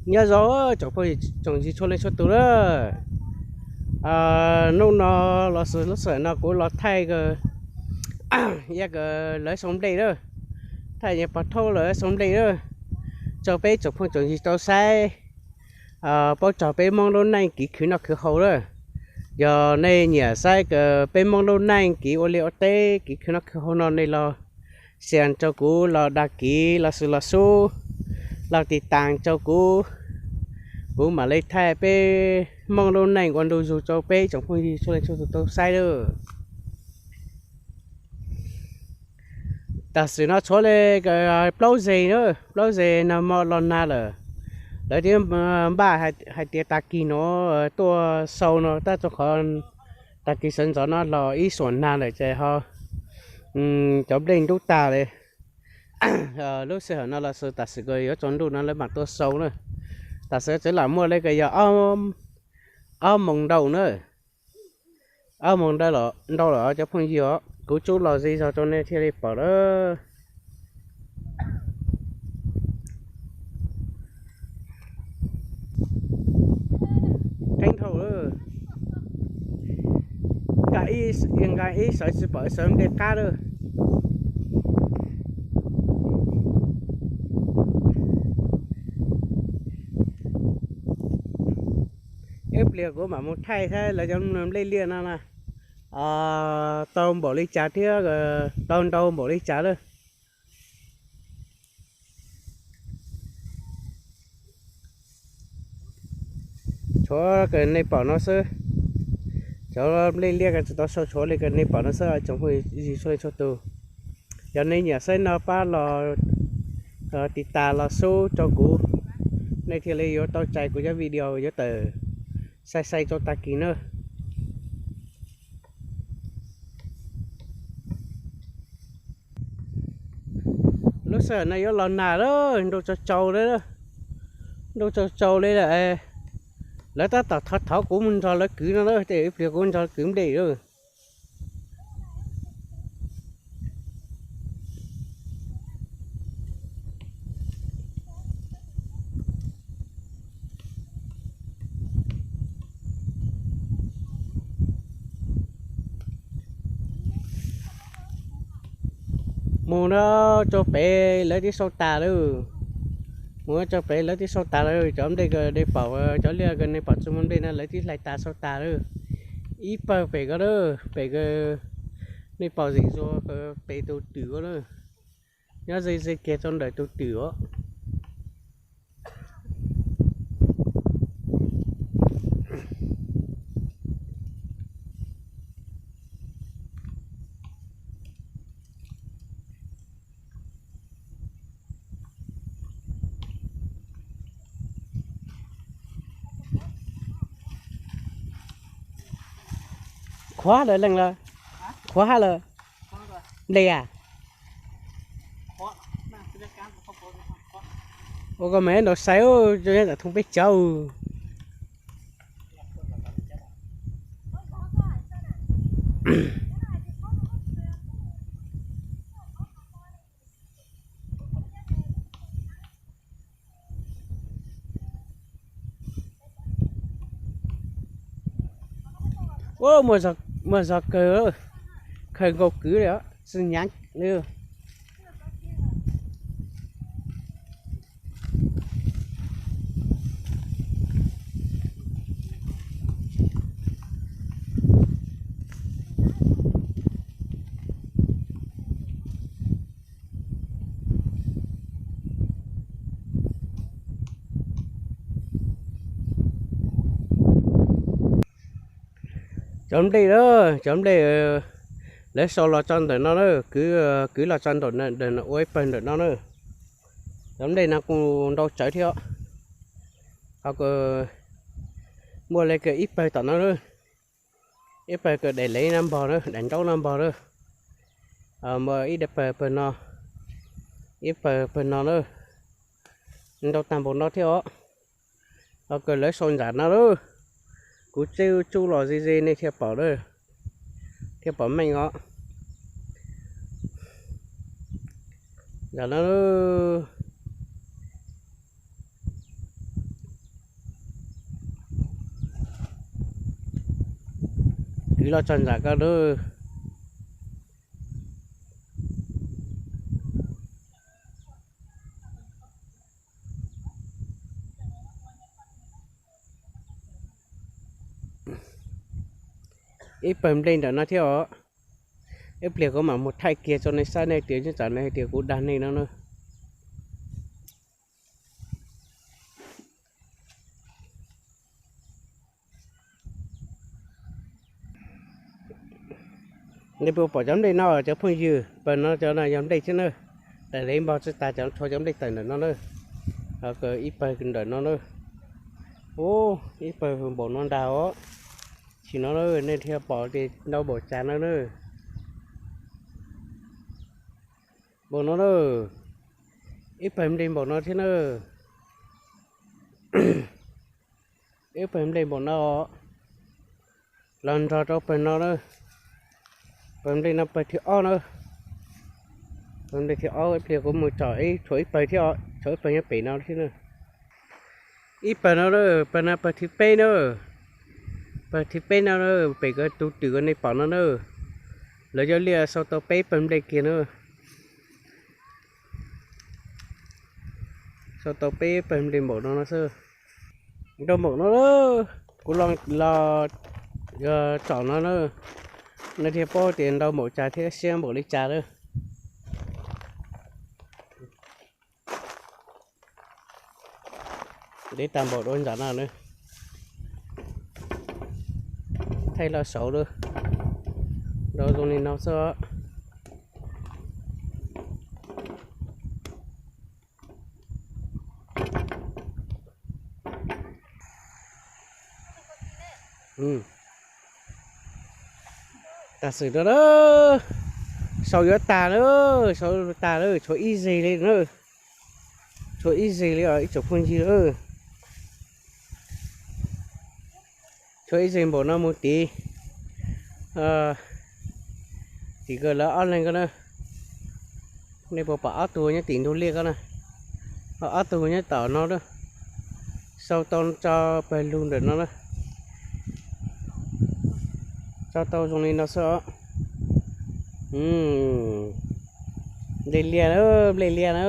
Nyob zoo tsoom phooj ywg tsoom ywg txhua leej txhua tus lawm. Hnub no los xwb lub sij hawm no kuv los thaij, ya, lawv sau nplej lawm, thaij nyuag pov thauj lawv sau nplej lawm, rau peb tsoom phooj tsoom ywg tau saib, paub txog peb Hmoob lub neej kev khwv noj khwv haus lawm. Yog nej nyiam saib peb Hmoob lub neej kev ua liaj ua teb kev khwv noj khwv haus no nej los share rau kuv, los đăng ký, los xwb los sub, los tiv tas rau kuv, kuv mam li thaij peb Hmoob lub neej ua ntu zus rau peb tsoom phooj ywg txhua leej txhua tus tau saib lawm. Tam sim no tshuav li plaub zeg na, plaub zeg nag hmo los nag lawm. Lawv twb npaj hais tias tag kis no tuaj sau no tab rau qhov tag kis sawv ntxov no los ib suam nag lawm ces ho cov nplej ntub tag li. Lub sij hawm no los xwb tam sim yuav tsaus ntuj no lawv mam tuaj sau na. Tam sim tseem lam muaj li ko yog ob moos ntau na. Ob moos ntau lawm cov phooj ywg os, kuv tsub los ze zog rau nej thiaj li pom lawm. Qeeb dhau lawm. Nqa ib sawv tsis pom ib sawv nplej qab lawm. Ib pliag kuv mam mus thaij saib lawv cov nplej liaj no na tau npaum li cas thiab tau ntau npaum li cas lawm. Tshuav kws nej pom no xwb, cov nplej liaj ko tsis tau sau, tshuav li kws nej pom no xwb tsoom phooj ywg txhua leej txhua tus. Yog nej nyiam saib no pab los tiv tas los sub rau kuv, nej thiaj li yuav tau txais kuv cov video yuav tawm sai sai rau tag kis na. Lub sij hawm no yuav los nag lawm, ntuj tsaus tsaus li, ntuj tsaus tsaus li lawm. Lawv tab tom thov thov kuv mus nrog lawv kwv no na, tej ib pliag kuv nrog kwv nplej lawm. Mus no rau pem lawv twb sau tas lawm. Mus rau pem lawv twb sau tas lawm, cov nplej ko nej pom, cov liaj ko nej pom tsis muaj nplej no lawv twb hlais tas sau tas lawm. Ib pawg pem ko lawm, pem ko nej pom zim zuag pem tus twm ko lawm. Nyob ze ze kiag rau ntawm tus twm os. Qhuav lawm leej lawm, qhuav hab lawm, nplej a. Ua koj mas ntaus sai, tau nyob tam thooj peb caug. Ua, muaj zog kawg, khaws nkaus kwv li os, tsis nyav li. Cov nplej na, cov nplej lawv sau los tso ntawm no na, kwv, kwv los tso ntawm no, ua ib pawg ntawm no na. Cov nplej no kuj ntau tsawv thiab. Ho muaj li kawg ib pawg tom no na, ib pawg kawg daim lev no npog na, daim nraub no npog na. Muaj ib daim pawg pawg no, ib pawg pawg no na, ntau tag npaum no thiab os. Ho kawg lawv sau ntsam no lawm, kuv tsuj tsuj los ze ze nej thiaj pom, thiaj pom meej os. Ntsam no Los txog nram ko lawm. Ib pawg nplej ntawm no thiab os. Ib pliag kuv mam mus thaij kiag rau nej saib, nej tias nyob tsam nej hais tias kuv dag nej no na. Nej puas pom cov nplej no cov phooj ywg? Pawg no cov no yog nplej thiab na. Tawm li npog tsis tas cov tshuav cov nplej tawm ntawm no na. Ho ib pawg ntawm no na. Ub, ib pawg npaum no ntag os. Sim no na nej thiaj pom tias ntau npaum cas no na. Npaum no na. Ib pawg nplej npaum no thiab na. Ib pawg nplej npaum no. Los nrog rau pawg no na. Pawg nplej no pawg thib ob na. Pawg nplej thib ob, ib pliag kuv mus tsom ib, tshuav ib pawg thiab, tshuav ib pawg nyob pem no thiab na. Ib pawg no na, pawg no pawg thib peb na. Pawg thib peb no na, pem ko tus twm ko nej pom no na. Lawv cov liaj sau tau peb pawg nplej kiag na. Sau tau peb pawg nplej npaum no no xwb. Ntau npaum no, kuv los tsom no na, nej thiaj paub tias ntau npaum cas thiab siab npaum li cas lawm. Deb tag npaum dua nram no na. Thaij los saud lawm. Ntau zoo li no xwb. Tam sim no na, sau yuav tag na, sau tag na, tshuav ib zeg li na. Tshuav ib zeg li os ib tsoom phooj ywg. Tshuav ib zeg npaum no mus tid. Tim ko lawv ob leeg ko na. Nej puas pom ob tug nyob tim ntug liaj ko na? Ho ob tug nyob tom no na. Sau tau tso pawg lug ntawm no na. Tso tau zoo li no xwb os. Nplej liaj na, nplej liaj na.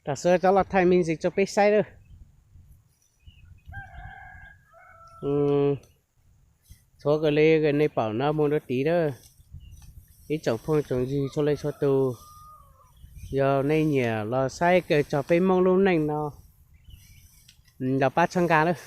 Tam sim no cov los thaij me ntsis rau peb saib lawm. Tshuav kawg li, nej pom no mus dua tid lawm. Ib tsoom phooj tsoom ywg txhua leej txhua tus, yog nej nyiam los saib kawg txog peb Hmoob lub neej no, los pab txhawb nqa lawm.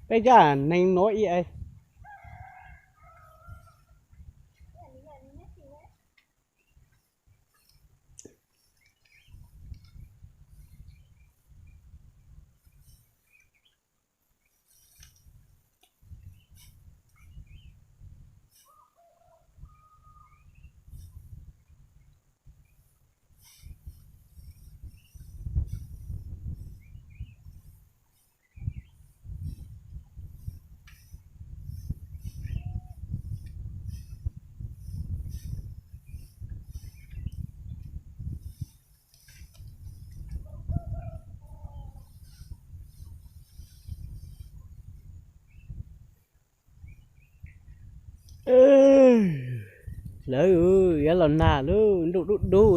Peb cov neeg nuav i Lawv yuav los nag lub ntuj dub dub.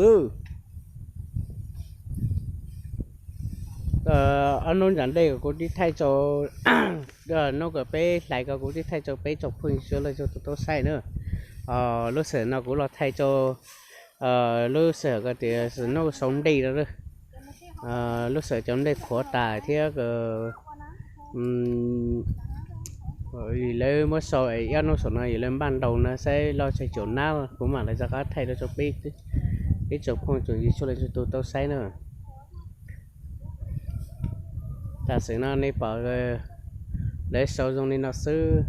Ob hnub ntawm ntej kuv twb thaij rau, hnub uas peb hlais ko kuv twb thaij rau peb tsoom phooj ywg sawv daws tau saib na. Lub sij hawm no kuv los thaij rau lub sij hawm ko tias hnub sau nplej no, lub sij hawm cov nplej qhuav tas thiab lawv muab sau ib ob hnub saum no yog lawv npaj ntaus no saib loj tsawg caum nab, kuv mam li rov qab thaij rau peb ib tsoom phooj tsoom ywg sawv daws tau saib na. Tam sim no nej pom lawv sau zoo li no xwb.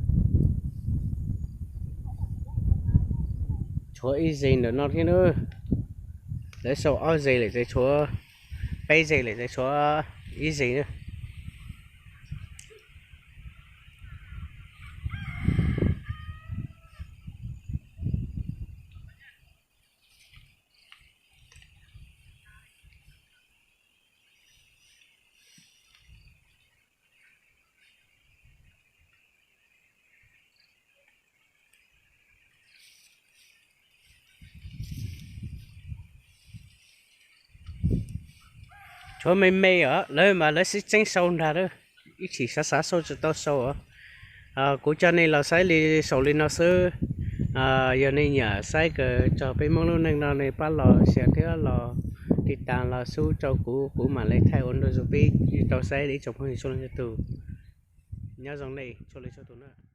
Tshuav ib zes ntawm no thiab nawb. Lawv sau ob zes lawm ces tshuav, peb zes lawm ces tshuav ib zes nawb. Tshuav me me os, lawv mas lawv sib txeeb sau ntag lawm. Ib chim xav xav sau tsis tau sau os. Kuv coj nej los saib li saum li no xwb. Yog nej nyiam saib kawg txog peb Hmoob lub neej no nej pab los share thiab los tiv tas los sub rau kuv, kuv mam li thaij ua ntu zus pib rau saib li ib tsoom phooj ywg txhua leej txhua tus. Nyob zoo nej txhua leej txhua tus na.